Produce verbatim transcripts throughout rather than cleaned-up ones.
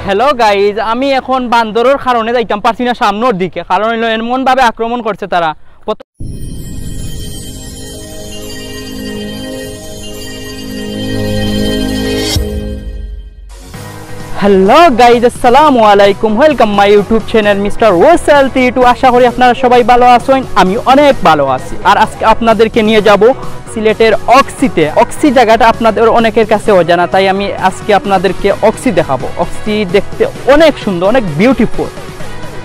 Hello guys, আমি এখন বান্দরর কারণে যাইতাম পারছি না সামনের দিকে, কারণ হইলো এমনভাবে আক্রমণ করছে তারা। প্রথ- হ্যালো গাইজ, আসসালামু আলাইকুম, welcome my YouTube channel Mister Rosal T two। আশা করি আপনারা সবাই ভালো আছেন, আমি অনেক ভালো আছি। আর আজকে আপনাদেরকে নিয়ে যাব সিলেটের অক্সিতে। অক্সি জায়গাটা আপনাদের অনেকের কাছে অজানা, তাই আমি আজকে আপনাদেরকে অক্সি দেখাবো। অক্সি দেখতে অনেক সুন্দর, অনেক বিউটিফুল।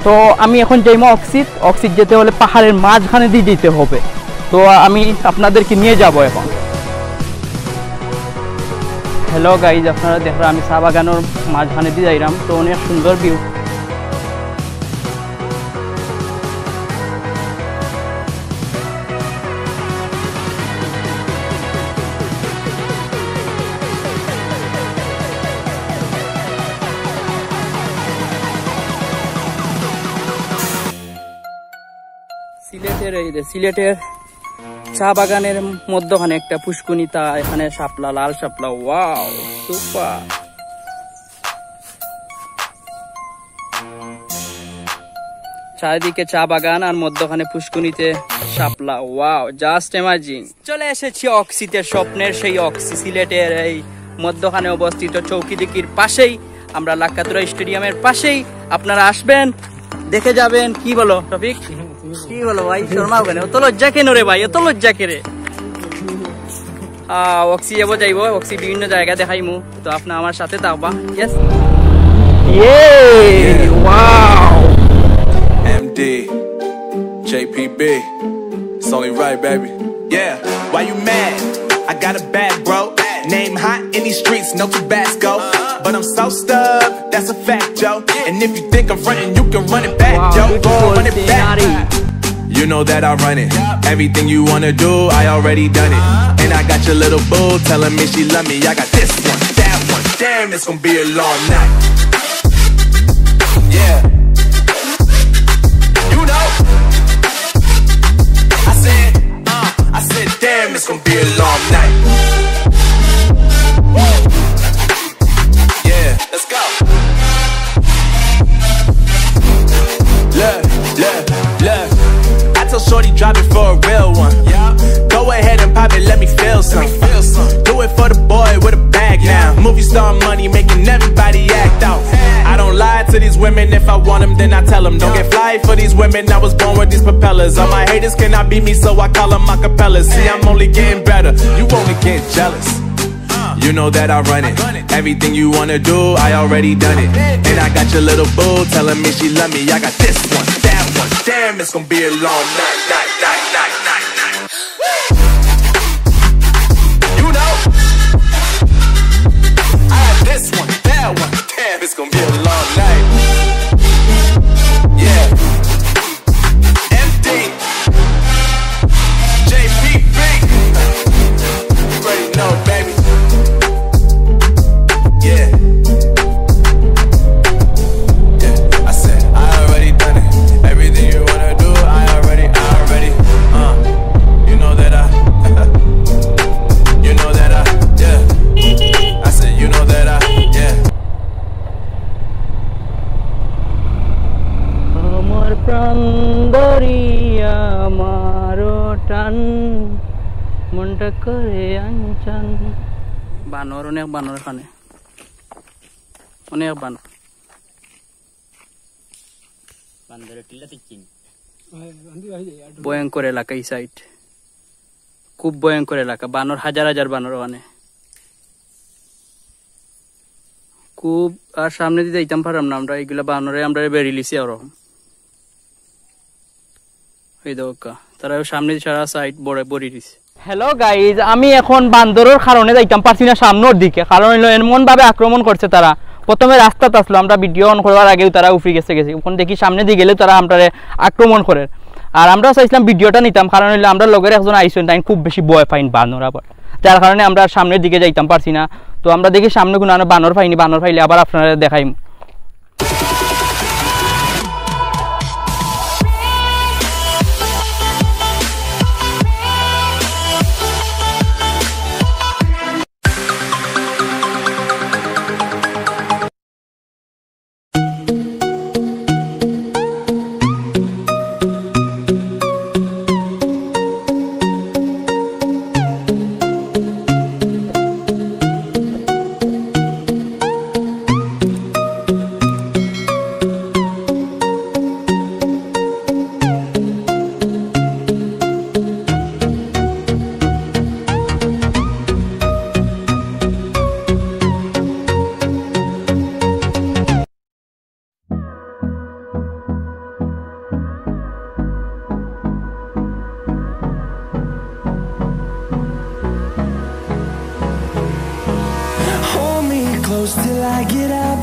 তো আমি এখন যাইমু অক্সিত। অক্সিত যেতে হলে পাহাড়ের মাঝখানে দিয়ে যেতে হবে। তো আমি আপনাদেরকে নিয়ে যাব এখন। হ্যালো গাইজ, আপনারা দেখরা আমি চা বাগানের মাঝখানে দিয়ে যাইরাম, তো অনেক সুন্দর ভিউ। সিলেটের এই যে সিলেটের চা বাগানের মধ্যখানে একটা পুষ্কুনি, তা এখানে শাপলা, লাল শাপলা, ওয়াও, সুপার। চারিদিকে চা বাগান আর মধ্যখানে পুষ্কুনিতে শাপলা, ওয়াও, জাস্ট অ্যামেজিং। চলে এসেছি অক্সিতে, স্বপ্নের সেই অক্সি, সিলেটের এই মধ্যখানে অবস্থিত চৌকিদিঘির পাশেই। আমরা লাক্কাতুরা স্টেডিয়ামের পাশেই, আপনারা আসবেন, দেখে যাবেন। কি বলো রফিক? কি বলো ভাই, শর্মাও কেন? অত লজ্জা কেন রে ভাই, অত লজ্জা কেন রে? আহ, অক্সি যাবো, যাইবো, অক্সি বিভিন্ন জায়গা দেখাইমু, তো আপনারা আমার সাথে থাকবা। ইয়েস। ইয়ে, wow. M D, J P B, it's only right, baby. Yeah, why you mad? I got a bad bro. Name hot in these streets, no Tabasco. But I'm so stubbed, that's a fact, yo. And if you think I'm frontin', you can run it back, yo. Go on, run it back. You know that I run it. Everything you wanna do, I already done it. And I got your little boo telling me she love me. I got this one, that one. Damn, it's gonna be a long night. Yeah. You know. I said, uh, I said, damn, it's gonna be a long night. Yeah, let's go. Look, look, look. I told Shorty drop it for a real one. Yeah. Go ahead and pop it, let me feel some. Do it for the boy with a bag now. Movie star money making everybody act out. I don't lie to these women. If I want 'em, then I tell 'em. Don't get fly for these women. I was born with these propellers. All my haters cannot beat me, so I call 'em acapellas. See, I'm only getting better. You only get jealous. You know that I run it. Everything you wanna do, I already done it. And I got your little boo telling me she love me. I got this one, that one. Damn, it's gonna be a long night, night, night, night, night, night. You know, I got this one, that one. Damn, it's gonna be a long night. Yeah. M D, J P B. You already know, baby. Yeah. Yeah. I said, I already done it. Everything you wanna do, I already, I already, uh, you know that I, you know that I, yeah. I said, you know that I, yeah. আমার প্রাণ ধরিয়া আমারও টান, মনটা করে আনচান। বানর, অনেক বানর এখানে, অনেক বানর। বান্দরের টিল্লা তিচ্ছিন। ভয়ঙ্কর এলাকা এই সাইড, খুব ভয়ঙ্কর এলাকা। বানর, হাজার হাজার বানর ওখানে। খুব আর সামনে দিয়ে যাইতাম পারলাম না আমরা, এইগুলা বানরে আমরা বেরিলিছি ওরকম। এই দেখো, তারা সামনে সারা সাইড বড় বড়ি দিছে। হ্যালো গাইজ, আমি এখন বান্দরর কারণে যাইতাম পারছি না সামনের দিকে, কারণ হইলো এমনভাবে আক্রমণ করছে তারা। প্রথমে রাস্তাত আসলো, আমরা ভিডিও অন করবার আগেও তারা উফরি গেছে গেছে, এখন দেখি সামনে দিয়ে গেলেও তারা আমরারে আক্রমণ করে। আর আমরাও চাইছিলাম ভিডিওটা নিতাম, কারণ হইলো আমরার লগর একজন আইসেন, তাই খুব বেশি ভয় পাইন বানর আবার, যার কারণে আমরা সামনের দিকে যাইতাম পারছি না। তো আমরা দেখি সামনে কোনো আনো বানর পাইনি, বানর পাইলে আবার আপনারা দেখাইম। Close till I get up.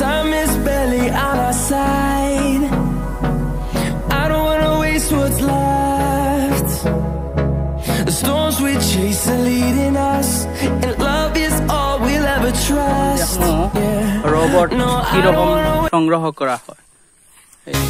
Time is barely on our side. I don't wanna waste what's left. The storms we chase are leading us, and love is all we'll ever trust. Yeah. Robot No, I কিরকম don't wanna সংগ্রহ করা হয়। এই।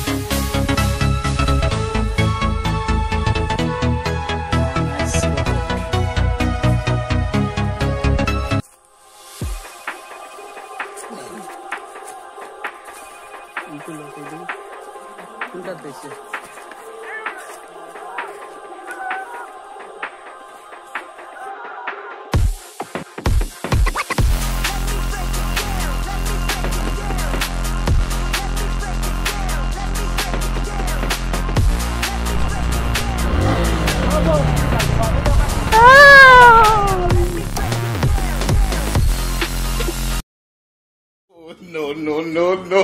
No, no, no, no.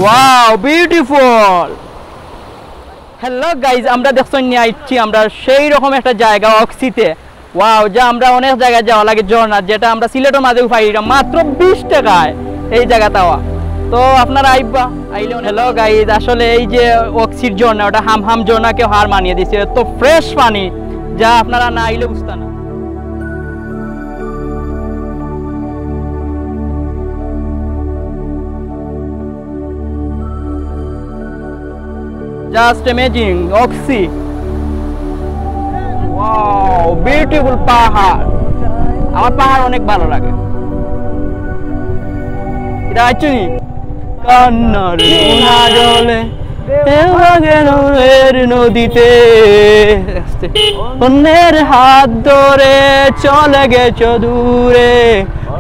Wow, beautiful. Hello guys, আমরা দেখছইন নি আইছি আমরা সেই রকম একটা জায়গা অক্সিতে। Wow, যা আমরা অনেক জায়গায় যাওয়া লাগে ঝর্ণা, যেটা আমরা সিলেটর মাঝেও পাই, এটা মাত্র বিশ টাকায় এই জায়গাত আওয়া। তো আপনারা আইবা, আইলে হ্যালো গাইজ, আসলে এই যে অক্সির ঝর্ণা, ওটা হাম হাম ঝর্ণাকে হার মানিয়ে দিছে। এত ফ্রেশ পানি, যা আপনারা না আইলে বুঝতা না। Just amazing, oxy. Wow, beautiful পাহাড়। আমার পাহাড় অনেক ভালো লাগে। এটা আইছো নি? কান্নার মোনা জলে, ঢেউয়ের নদীতে। অন্যের হাত ধরে চলে গেছো দূরে,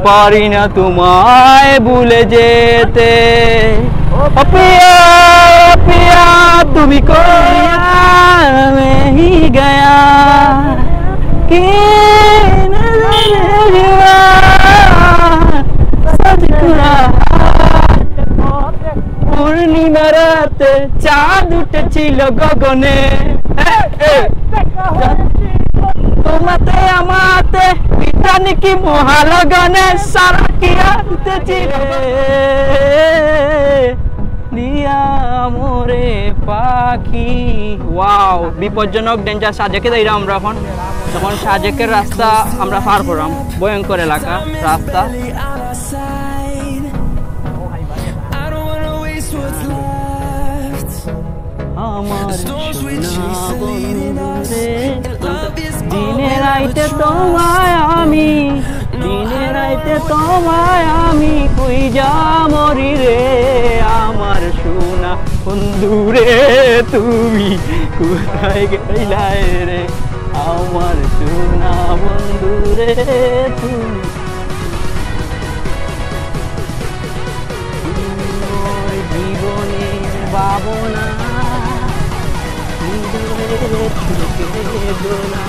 পারি না তোমায় ভুলে যেতে। ও পিয়া, ও পিয়া, তুমি কই? मैं ही गया, कि नजर हुआ, सच रहा। পূর্ণিমা রাতে চাঁদ উঠেছিল গগনে। এ, এ। তোমাতে আমাতে পিতা নাকি মহালগনে সারা কি আনতে চিরে দিয়া মোরে পাখি। Wow, বিপজ্জনক, ডেঞ্জার। সাজেকে যাইরা আমরা এখন। এখন সাজেকের রাস্তা আমরা পার করলাম, ভয়ঙ্কর এলাকা রাস্তা। আমার সোনা বন্ধু রে, দিনে রাইতে তোমায় আমি, দিনে রাইতে তোমায় আমি খুইজা মরি রে। আমার সোনা বন্ধু রে, তুমি কোথায় গেলায় রে? আমার সোনা বন্ধু রে, তুমি জীবনের ভাবনা, হৃদয়ের বেদনা।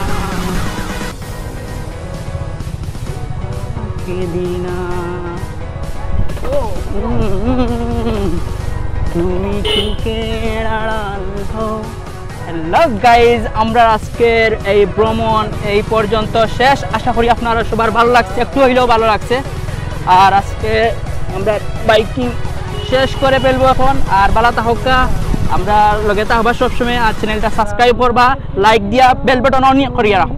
কেঁদি না। তুমি সুখের আড়াল হও। হ্যালো গাইজ, আমরা আজকের এই ভ্রমণ এই পর্যন্ত শেষ। আশা করি আপনারা সবার ভালো লাগছে, একটু হইলেও ভালো লাগছে। আর আজকে আমরা বাইকিং শেষ করে ফেলবো এখন। আর ভালা থাকউক্কা, আমরা লগে থাকবা সবসময়। আর চ্যানেলটা সাবস্ক্রাইব করবা, লাইক দিয়া বেল বাটন অন করিয়া রাখো।